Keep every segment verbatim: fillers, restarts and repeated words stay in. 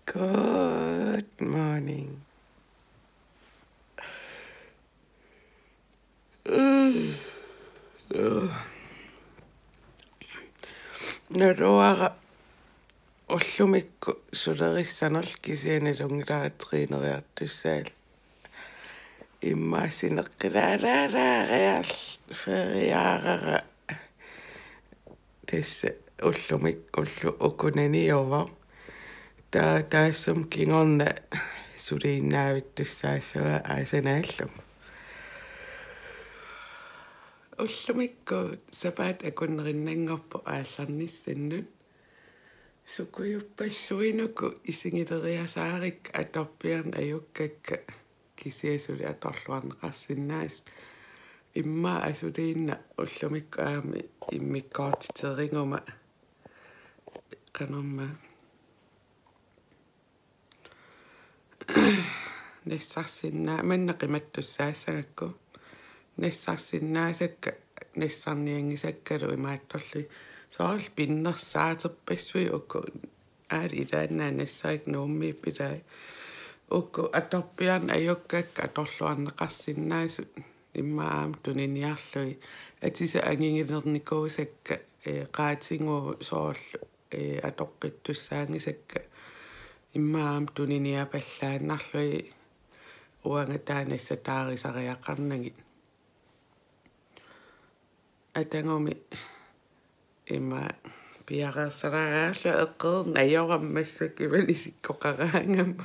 Good morning. Naluara ullumikkut sulerissanerlugu kisianni nalunngilara træneriartussaallugu. Immaqa sineqqilaalaariarlunga feriaarara. Tassa ullumikkut ulloq ukunaniuvoq. Taa-, taassuma kingorna suliinnaavittussaassuunga aasanaallugu. Ullumikkut sapaatip akunnerinnanngorpoq aallarnissinnut. Sukujuppassuit uku isigileriasaarikka atorpiarneq ajukkakka, kisianni suli atorluarneqarsinnaasut. Immaqa asuliinnaq ullumikkut aamma immikkoortiteriguma qanormaa nassarsinnaa-, manna qimattussaassagakku. Nassarsinnaasakka, nassarnianngisakkalu imaattorli. Soorlu pinnersaaterpassuit uku, aali ilaannaat nassarik Nuummiippoq ilai. Uku atorpiarneq ajukkakka atorluarneqarsinnaasut. Immaqa aamma tuniniarlugit. Atisat angigilernikuusakka, ee, qaatigut soorlu, ee, atoqqittussaanngisakka. Immaqa aamma tuniniapallaannarlugit uanga taanna nassataarisariaqarnagit. Atagumi ima piareersaraarlunga eqqorneq ajorama massakkut ima isikkoqaraangama.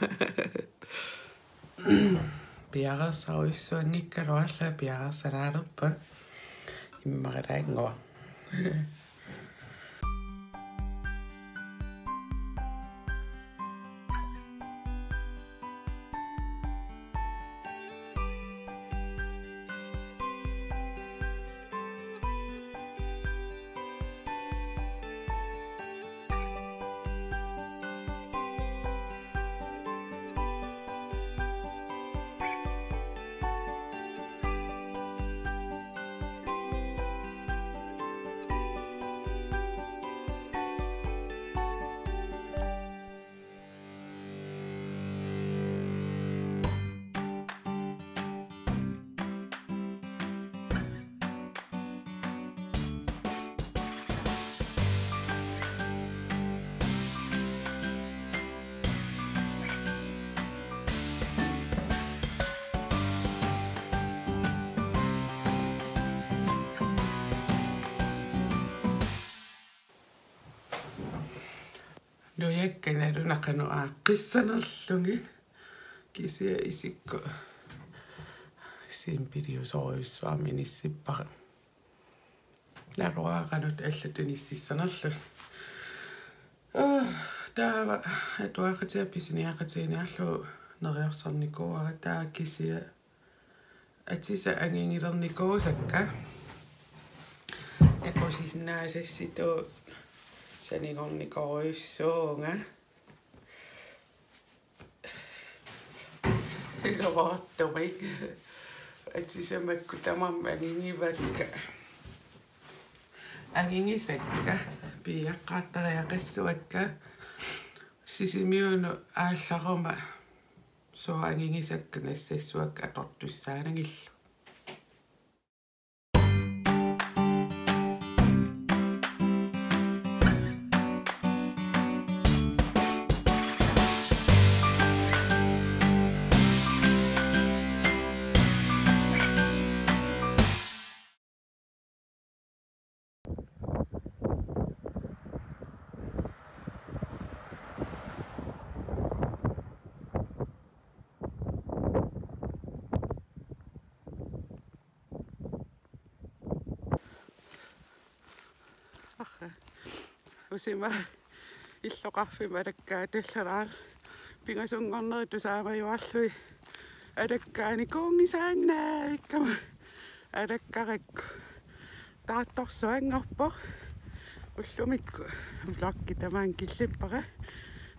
Piareersarujussuanngikkaluarlunga piareersaraalerpunga. Immaralaannguaq. Nujakka nalunaqarnut aaqqissanerlugit, kisianni isikkoq simpeliusorujussuarmik inissippara. Naluara qanoq allatut inississanerlugit. Aa, taava atuaqatigiit pisiniaqatigiinniarlugu neriorsornikuuara, taava kisianni atisat angigilernikuusakka. Takusinnaasassitut sanigornikorujussuuvunga. Ilumoortumik. Atisat makku tamarmik angigivakka. Angigisakka. Piiaqqaartariaqassuakka. Sisimiunut aallaruma. Sooq angigisakka nassassuakka atortussaanagillu. Arra. Usima illoqarfimmi alakkaatallaraaq. Pingasunngornerit tusaamajuarlugit alakkaanikuunngisaannaavikkama alakkarakku. Taartorsuanngorpoq. Ullumikkut vloggi tamaanga killippara.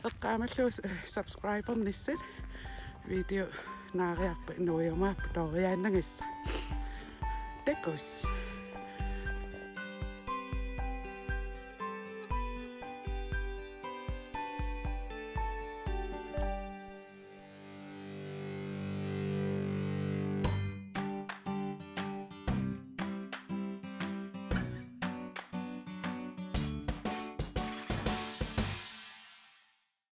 Eqqaamallugu subscribernissat. Video naariarpat nuiumaarpoq tooriaannagassaq. Takuss.